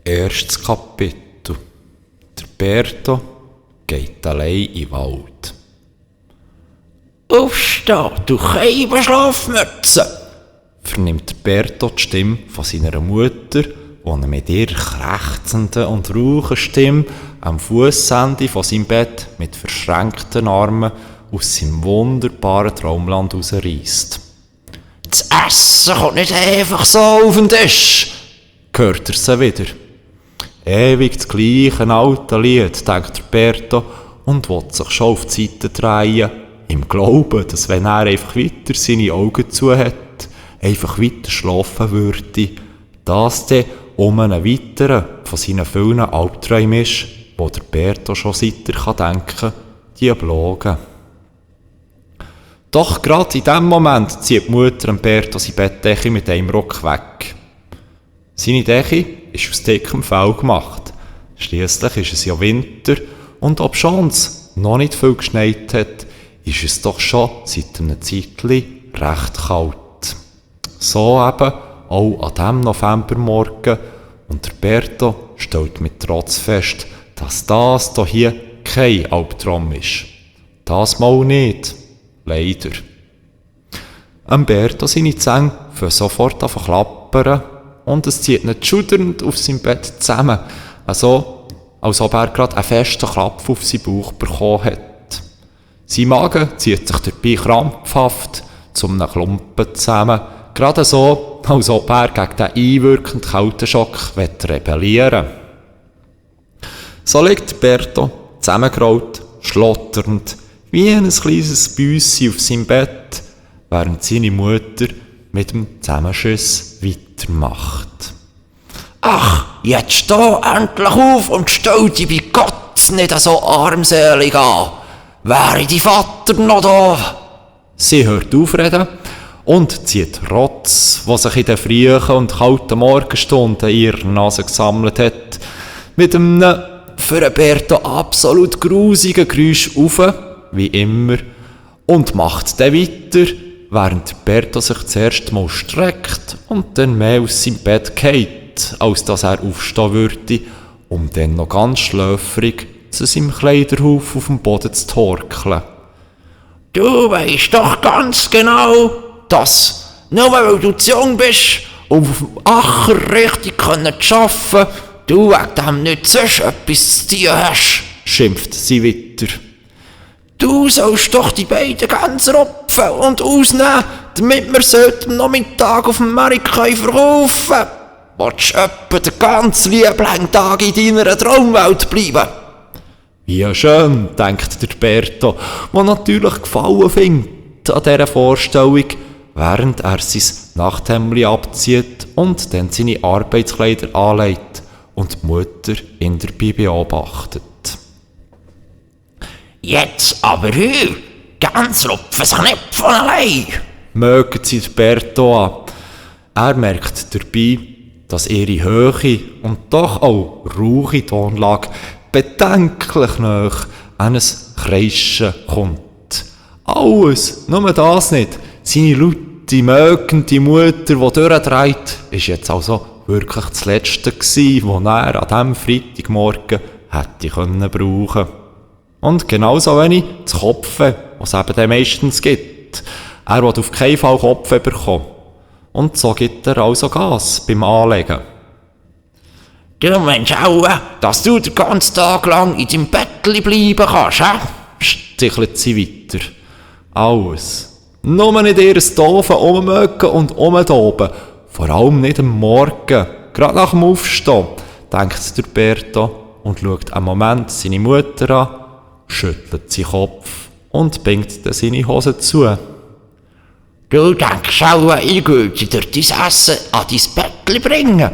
Erstes Kapitel. Der Berto geht allein in den Wald. «Aufstehen, du Scheibenschlafmütze!» vernimmt der Berto die Stimme von seiner Mutter, die ihn mit ihrer krächzenden und rauchen Stimme am Fussende von seinem Bett mit verschränkten Armen aus seinem wunderbaren Traumland rausreisst. «Das Essen kommt nicht einfach so auf den Tisch!» hört er sie wieder. Ewig das gleiche alte Lied, denkt der Berto und will sich schon auf die Seite drehen, im Glauben, dass wenn er einfach weiter seine Augen zu hat, einfach weiter schlafen würde, dass der um einen weiteren von seinen vielen Albträumen ist, wo der Berto schon seit er denken kann, die blogen. Doch gerade in diesem Moment zieht die Mutter Berto seine Bettdecke mit einem Rock weg. Seine Decke ist aus dickem Fell gemacht. Schliesslich ist es ja Winter und obschon es noch nicht viel geschneit hat, ist es doch schon seit einem Zeitchen recht kalt. So eben auch an diesem Novembermorgen und der Berto stellt mit Trotz fest, dass das hier kein Albtraum ist. Das mal nicht. Leider. Berto seine Zähne fangen sofort an zu klappern und es zieht ihn schuddernd auf seinem Bett zusammen, also als ob er gerade einen festen Klapp auf seinen Bauch bekommen hat. Sein Magen zieht sich dabei krampfhaft zu einem Klumpen zusammen, gerade so, als ob er gegen den einwirkenden Kälteschock rebellieren will. So liegt Berto zusammengerollt, schlotternd, wie ein kleines Büssi auf seinem Bett, während seine Mutter mit dem Zusammenschiss weitermacht. «Ach, jetzt steh endlich auf und stell dich bei Gott nicht so armselig an! Wäre dein Vater noch da?» Sie hört aufreden und zieht Rotz, was sich in den frühen und kalten Morgenstunden in ihrer Nase gesammelt hat, mit einem für Berto absolut grusigen Geräusch auf, wie immer, und macht dann weiter, während Berto sich zuerst mal streckt und dann mehr aus seinem Bett geht, als dass er aufstehen würde, um dann noch ganz schläfrig zu seinem Kleiderhaufen auf dem Boden zu torkeln. «Du weisst doch ganz genau, dass, nur weil du zu jung bist, um auf dem Acker richtig arbeiten zu können, du wegen dem nicht sonst etwas zu tun hast», schimpft sie weiter. «Du sollst doch die beiden Gänse rupfen und ausnehmen, damit wir sie am Nachmittag auf dem Markt verkaufen können. Willst du etwa den ganzen lieben Tag in deiner Traumwelt bleiben?» Wie schön, denkt der Berto, der natürlich Gefallen findet an dieser Vorstellung, während er sein Nachthemdli abzieht und dann seine Arbeitskleider anlegt und die Mutter ihn dabei beobachtet. «Jetzt aber hör, ganz rupfen sich nicht von allein!» mögt sie Berto an. Er merkt dabei, dass ihre Höhe und doch auch rauche Tonlage bedenklich nahe an ein Kreischen kommt. Alles, nur das nicht. Seine laute, mögende Mutter, die durchdreht, ist jetzt also wirklich das Letzte gewesen, was er an diesem Freitagmorgen hätte brauchen können. Und genauso wenig das Kopfen, was es eben dann meistens gibt. Er will auf keinen Fall Kopf bekommen. Und so gibt er also Gas beim Anlegen. «Du meinst auch, dass du den ganzen Tag lang in deinem Bettli bleiben kannst, hä?» stichelt sie weiter. Alles. Nur nicht ihr Doofen ummögen und umdoben. Vor allem nicht am Morgen, gerade nach dem Aufstehen, denkt der Berto und schaut einen Moment seine Mutter an, schüttelt seinen Kopf und bingt dann seine Hose zu. «Du denkst auch, ich würde dir dein Essen an dein Bettli bringen,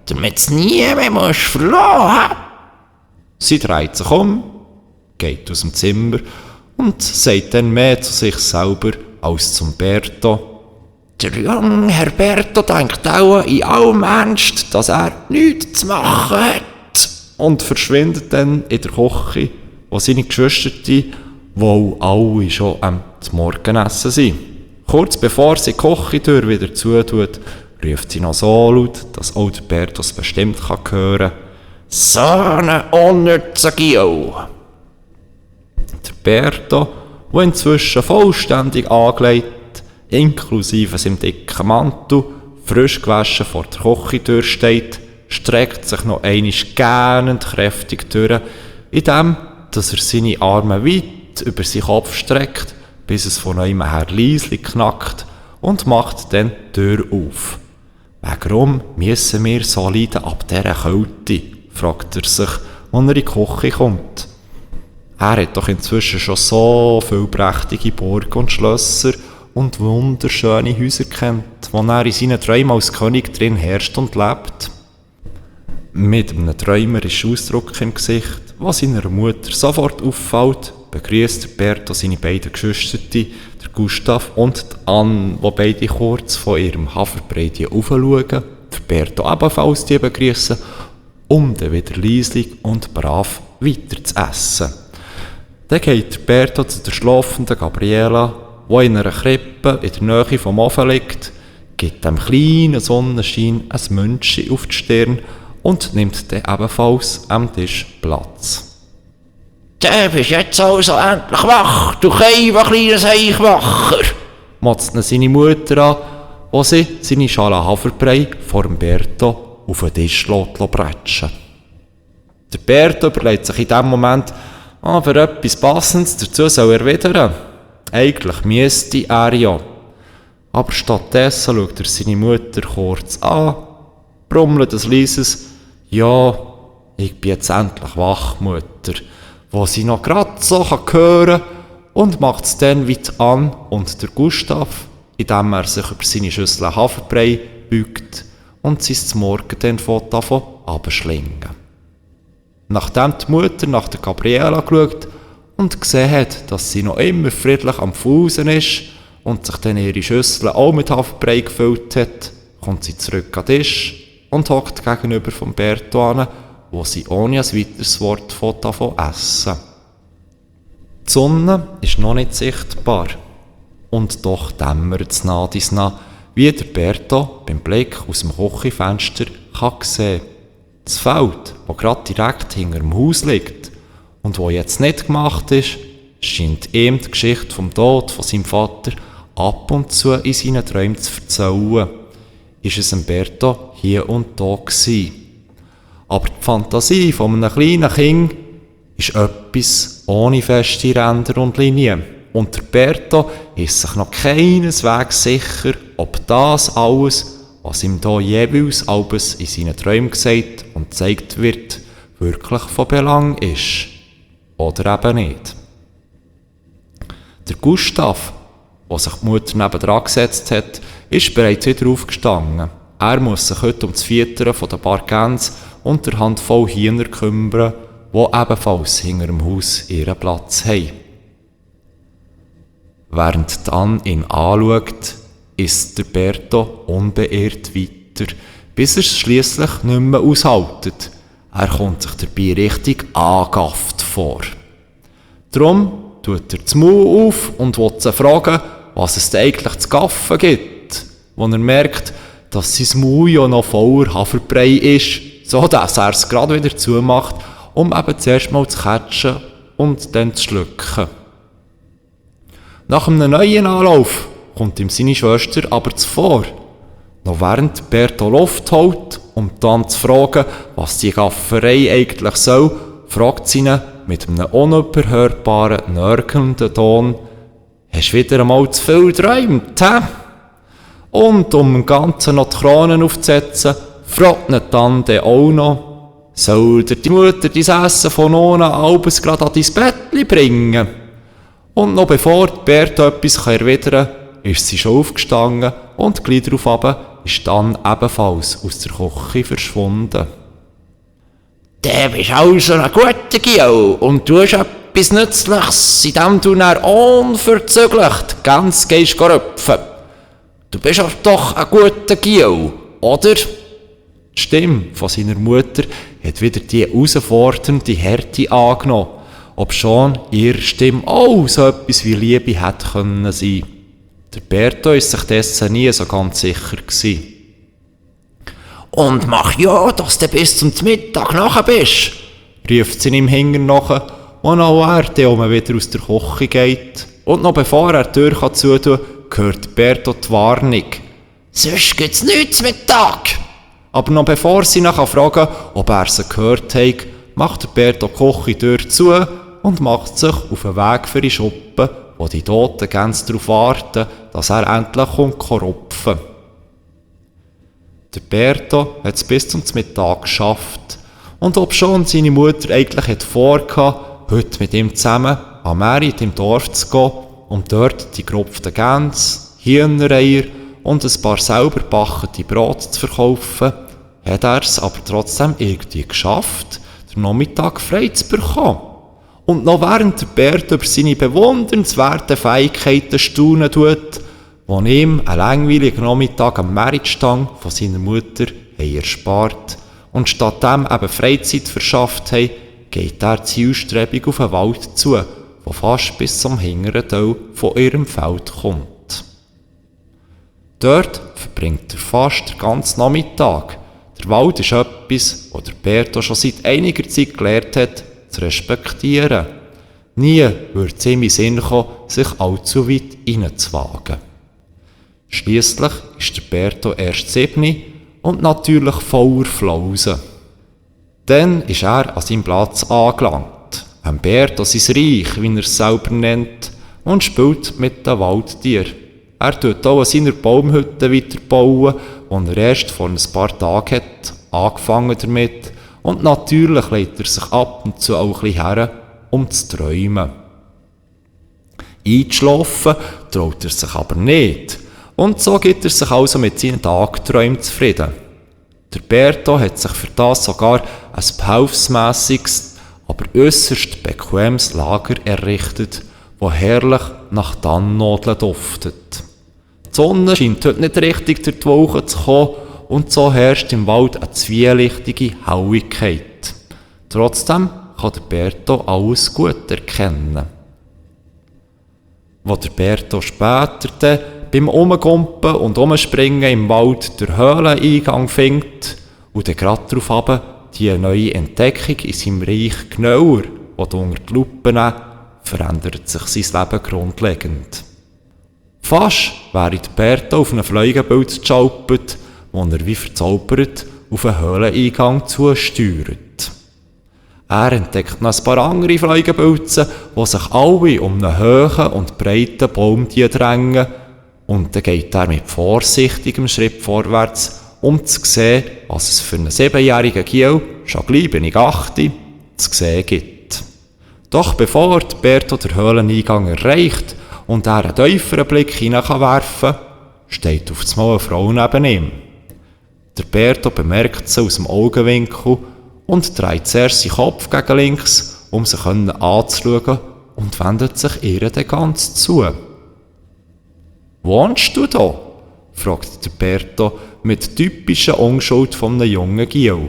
damit es nie mehr verlassen musst?» Sie dreht sich um, geht aus dem Zimmer und sagt dann mehr zu sich selber als zum Berto. Der junge Herr Berto denkt auch in allem Ernst, dass er nichts zu machen hat. Und verschwindet dann in der Küche, wo seine Geschwister, die alle schon am Morgenessen sind. Kurz bevor sie die Küchentür wieder zutut, ruft sie noch so laut, dass auch der Berto es bestimmt hören kann. So eine unnütze Gio! Der Berto, der inzwischen vollständig angelegt, inklusive seinem dicken Mantel, frisch gewaschen vor der Küchentür steht, streckt sich noch einmal gähnend kräftig durch, indem dass er seine Arme weit über seinen Kopf streckt, bis es von neuem her leislich knackt und macht dann die Tür auf. Warum müssen wir so leiden ab dieser Kälte? Fragt er sich, als er in die Küche kommt. Er hat doch inzwischen schon so viele prächtige Burgen und Schlösser und wunderschöne Häuser kennt, wo er in seinen Träumen als König drin herrscht und lebt. Mit einem träumerischen Ausdruck im Gesicht, was seiner Mutter sofort auffällt, begrüßt der Berto seine beiden Geschwister, der Gustav und die Anne, die beide kurz von ihrem Haferbrei aufschauen, der Berto ebenfalls die begrüßen, um dann wieder leislich und brav weiter zu essen. Dann geht der Berto zu der schlafenden Gabriela, die in einer Krippe in der Nähe vom Ofen liegt, gibt dem kleinen Sonnenschein ein Münzchen auf die Stirn und nimmt dann ebenfalls am Tisch Platz. Du bist jetzt also endlich wach, du kleines Eichwacher! Motzt ihn seine Mutter an, wo sie seine Schale Haferbrei vor dem Berto auf den Tisch bretschen. Der Berto überlegt sich in dem Moment, für etwas Passendes dazu soll erwidern. Eigentlich müsste er ja. Aber stattdessen schaut er seine Mutter kurz an, brummelt ein leises «Ja, ich bin jetzt endlich wach, Mutter», wo sie noch gerade so hören kann und macht es dann wie die Anne und der Gustav, indem er sich über seine Schüssel Haferbrei beugt und sie zum Morgen dann davon abschlingen. Nachdem die Mutter nach der Gabriela geschaut und gesehen hat, dass sie noch immer friedlich am Fusen ist und sich dann ihre Schüssel auch mit Haferbrei gefüllt hat, kommt sie zurück an den Tisch und hockt gegenüber vom Berto an, wo sie ohne ein weiteres Wort davon essen. Die Sonne ist noch nicht sichtbar und doch dämmert es nah dies nah, wie der Berto beim Blick aus dem Küchenfenster kann sehen. Das Feld, das gerade direkt hinter dem Haus liegt und wo jetzt nicht gemacht ist, scheint ihm die Geschichte vom Tod von seinem Vater ab und zu in seinen Träumen zu erzählen. Ist es Berto hier und da gewesen. Aber die Fantasie von einem kleinen Kind ist etwas ohne feste Ränder und Linien. Und der Berto ist sich noch keineswegs sicher, ob das alles, was ihm hier jeweils alles in seinen Träumen gesagt und gezeigt wird, wirklich von Belang ist. Oder eben nicht. Der Gustav, der sich die Mutter nebendran gesetzt hat, ist bereits wieder aufgestanden. Er muss sich heute um das Füttern von den paar Gänse und der Handvoll Hühner kümmern, die ebenfalls hinter dem Haus ihren Platz haben. Während Anne ihn anschaut, isst der Berto unbeirrt weiter, bis er es schliesslich nicht mehr aushaltet. Er kommt sich dabei richtig angafft vor. Darum tut er das Maul auf und will sie fragen, was es denn eigentlich zu gaffen gibt, wo er merkt, dass sein Maul ja noch voller Haferbrei ist, so dass er es gerade wieder zumacht, um eben zuerst mal zu catchen und dann zu schlucken. Nach einem neuen Anlauf kommt ihm seine Schwester aber zuvor. Noch während Berto Luft holt, um dann zu fragen, was die Gafferei eigentlich soll, fragt sie ihn mit einem unüberhörbaren, nörgelnden Ton: «Hast du wieder einmal zu viel geträumt, hä?» Und um dem Ganzen noch die Kronen aufzusetzen, fragt ihn dann auch noch: «Soll dir die Mutter dein Essen von unten abends gerade an dein Bettchen bringen?» Und noch bevor Berto etwas erwidern kann, ist sie schon aufgestanden und gleich darauf ist dann ebenfalls aus der Küche verschwunden. «Du bist also ein guter Gio und tust etwas Nützliches, indem du dann unverzüglich ganz gehst rüpfen. Du bist doch ein guter Gio, oder?» Die Stimme von seiner Mutter hat wieder die herausfordernde Härte angenommen, obschon ihre Stimme auch so etwas wie Liebe hätte können sein. Der Berto ist sich dessen nie so ganz sicher gewesen. Und mach ja, dass du bis zum Mittag nachher bist, ruft sie ihm Hintern nach, und auch er dann wieder aus der Küche geht. Und noch bevor er die Tür zutun kann, hört Berto die Warnung. Sonst gibt's nichts Mittag. Aber noch bevor sie ihn fragen kann, ob er sie gehört hat, macht Berto die Küchentür zu und macht sich auf den Weg für die Schuppen, wo die toten Gänse darauf warten, dass er endlich rupfen. Der Berto hat es bis zum Mittag geschafft. Und obschon seine Mutter eigentlich vorgehabt, heute mit ihm zusammen an Merit im Dorf zu gehen, um dort die gerupften Gänse, Hühnereier und ein paar selber gebackene Brote zu verkaufen, hat er es aber trotzdem irgendwie geschafft, den Nachmittag frei zu bekommen. Und noch während der Bert über seine bewundernswerten Fähigkeiten staunen tut, die ihm einen langweiligen Nachmittag am Meritstang von seiner Mutter erspart und stattdem eben Freizeit verschafft haben, geht er zielstrebig auf den Wald zu, der fast bis zum hinteren Teil von ihrem Feld kommt. Dort verbringt er fast den ganzen Nachmittag. Der Wald ist etwas, das der Berto schon seit einiger Zeit gelernt hat, zu respektieren. Nie würde es ihm in den Sinn kommen, sich allzu weit hineinzuwagen. Schliesslich ist der Berto erst 7 und natürlich voller Flausen. Dann ist er an seinem Platz angelangt. Berto sein Reich, wie er es selber nennt, und spielt mit den Waldtieren. Er tut auch an seiner Baumhütte weiterbauen, und er erst vor ein paar Tagen hat angefangen damit. Und natürlich legt er sich ab und zu auch ein bisschen her, um zu träumen. Einzuschlafen traut er sich aber nicht. Und so gibt er sich also mit seinen Tagträumen zufrieden. Der Berto hat sich für das sogar ein behelfsmässiges, aber äusserst bequemes Lager errichtet, das herrlich nach Tannennadeln duftet. Die Sonne scheint heute nicht richtig durch die Wolken zu kommen und so herrscht im Wald eine zwielichtige Helligkeit. Trotzdem kann der Berto alles gut erkennen. Wo der Berto später dann beim Umgumpen und Umspringen im Wald den Höhleneingang findet und dann gerade darauf runter die neue Entdeckung in seinem Reich genauer unter die Lupe nimmt, verändert sich sein Leben grundlegend. Fast wäre der Berto auf einen Fleugebild geschalpert, wo er wie verzaubert auf einen Höhleneingang zusteuert. Er entdeckt noch ein paar andere Fleugebilze, die sich alle um einen hohen und breiten Baum drängen, und dann geht er mit vorsichtigem Schritt vorwärts, um zu sehen, was es für einen 7-jährigen Giel, schon gleich bin ich 8, zu sehen gibt. Doch bevor Berto den Höhleneingang erreicht und er einen tieferen Blick hineinwerfen kann, steht auf einmal eine Frau neben ihm. Der Berto bemerkt sie aus dem Augenwinkel und dreht zuerst seinen Kopf gegen links, um sie anzuschauen, und wendet sich ihr dann ganz zu. «Wohnst du da?» fragt der Berto mit typischer Unschuld von einem jungen Giel.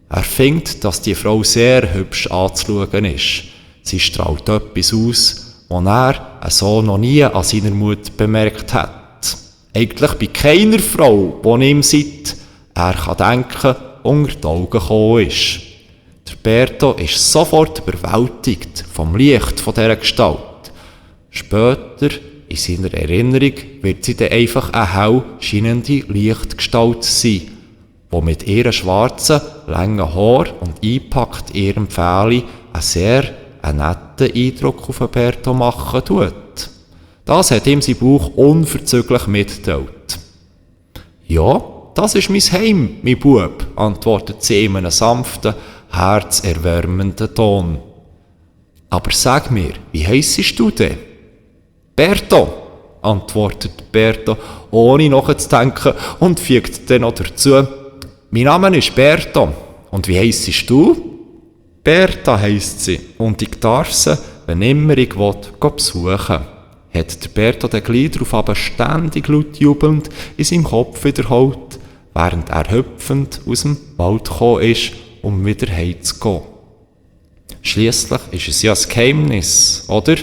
Er findet, dass die Frau sehr hübsch anzuschauen ist. Sie strahlt etwas aus, was er so noch nie an seiner Mutter bemerkt hat. Eigentlich bei keiner Frau, die ihm seit er kann denken, unter die Augen gekommen ist. Der Berto ist sofort überwältigt vom Licht von dieser Gestalt. Später, in seiner Erinnerung, wird sie dann einfach eine hell scheinende Lichtgestalt sein, die mit ihren schwarzen, langen Haaren und eingepackt ihrem Pfähli einen sehr netten Eindruck auf Berto machen tut. Das hat ihm sein Bauch unverzüglich mitgeteilt. «Ja, das ist mein Heim, mein Bub», antwortet sie in einem sanften, herzerwärmenden Ton. «Aber sag mir, wie heissest du denn?» «Berto», antwortet Berto, ohne nachzudenken, und fügt dann noch dazu: «Mein Name ist Berto. Und wie heissest du?» «Berta heisst sie, und ich darf sie, wenn immer ich will, besuchen», hat der Berto dann gleich darauf aber ständig laut jubelnd in seinem Kopf wiederholt, während er hüpfend aus dem Wald gekommen ist, um wieder heimzugehen. Schliesslich ist es ja ein Geheimnis, oder?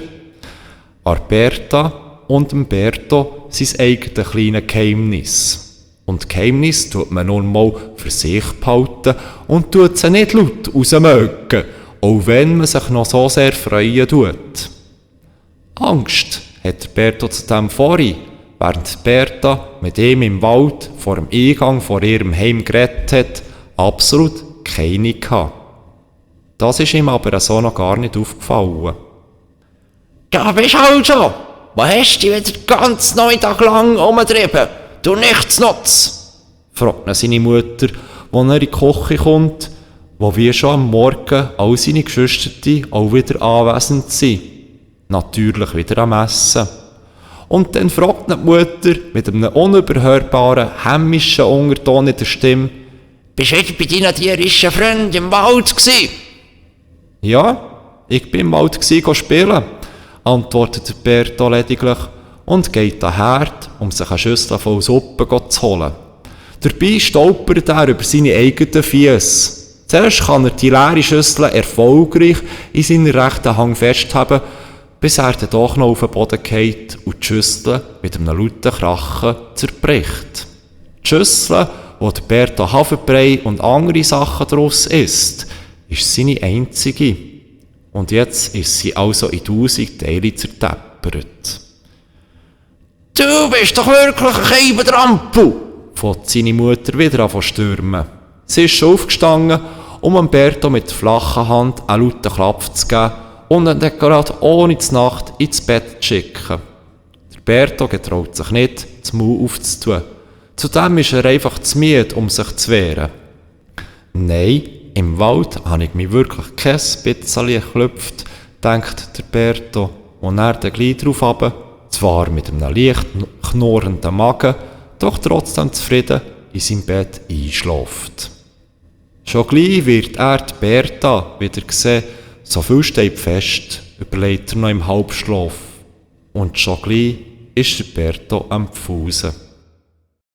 An Berta und dem Berto sein eigenes kleines Geheimnis. Und Geheimnis tut man nun mal für sich behalten und tut sie nicht laut rausmögen, auch wenn man sich noch so sehr freuen tut. Angst hat Berto zu dem vorhin, während Berta mit ihm im Wald vor dem Eingang vor ihrem Heim geredet hat, absolut keine gehabt. Das ist ihm aber so noch gar nicht aufgefallen. Da bist du also! Wo hast du dich wieder den ganzen Nachmittag lang rumgetrieben? Du Nichtsnutz! Fragt ihn seine Mutter, als er in die Küche kommt, wo wie schon am Morgen all seine Geschwister auch wieder anwesend sind. Natürlich wieder am Essen. Und dann fragt ihn die Mutter mit einem unüberhörbaren, hämischen Unterton in der Stimme: Bist du wieder bei deinen tierischen Freunden im Wald gsi? Ja, ich bin im Wald spielen, antwortet Berto lediglich und geht an den Herd, um sich eine Schüssel voll Suppe zu holen. Dabei stolpert er über seine eigenen Füße. Zuerst kann er die leere Schüssel erfolgreich in seiner rechten Hand festhalten, bis er dann doch noch auf den Boden fällt und die Schüssel mit einem lauten Krachen zerbricht. Die Schüssel, wo der Berto Haferbrei und andere Sachen daraus isst, ist seine einzige. Und jetzt ist sie also in 1000 Teile zerteppert. Du bist doch wirklich ein Keibentrampel! Fängt seine Mutter wieder an zu stürmen. Sie ist schon aufgestanden, um Berto mit flacher Hand einen lauten Klapp zu geben und ihn dann gerade ohne die Nacht ins Bett zu schicken. Der Berto getraut sich nicht, das Maul aufzutun. Zudem ist er einfach zu müde, um sich zu wehren. Nein, im Wald habe ich mich wirklich kein bisschen geklüpft, denkt der Berto, und er dann gleich darauf runter, zwar mit einem leicht knurrenden Magen, doch trotzdem zufrieden in seinem Bett einschläft. Schon gleich wird er die Berta wieder sehen, so viel steht fest, überlegt er noch im Halbschlaf. Und schon gleich ist der Berto am Pfusen.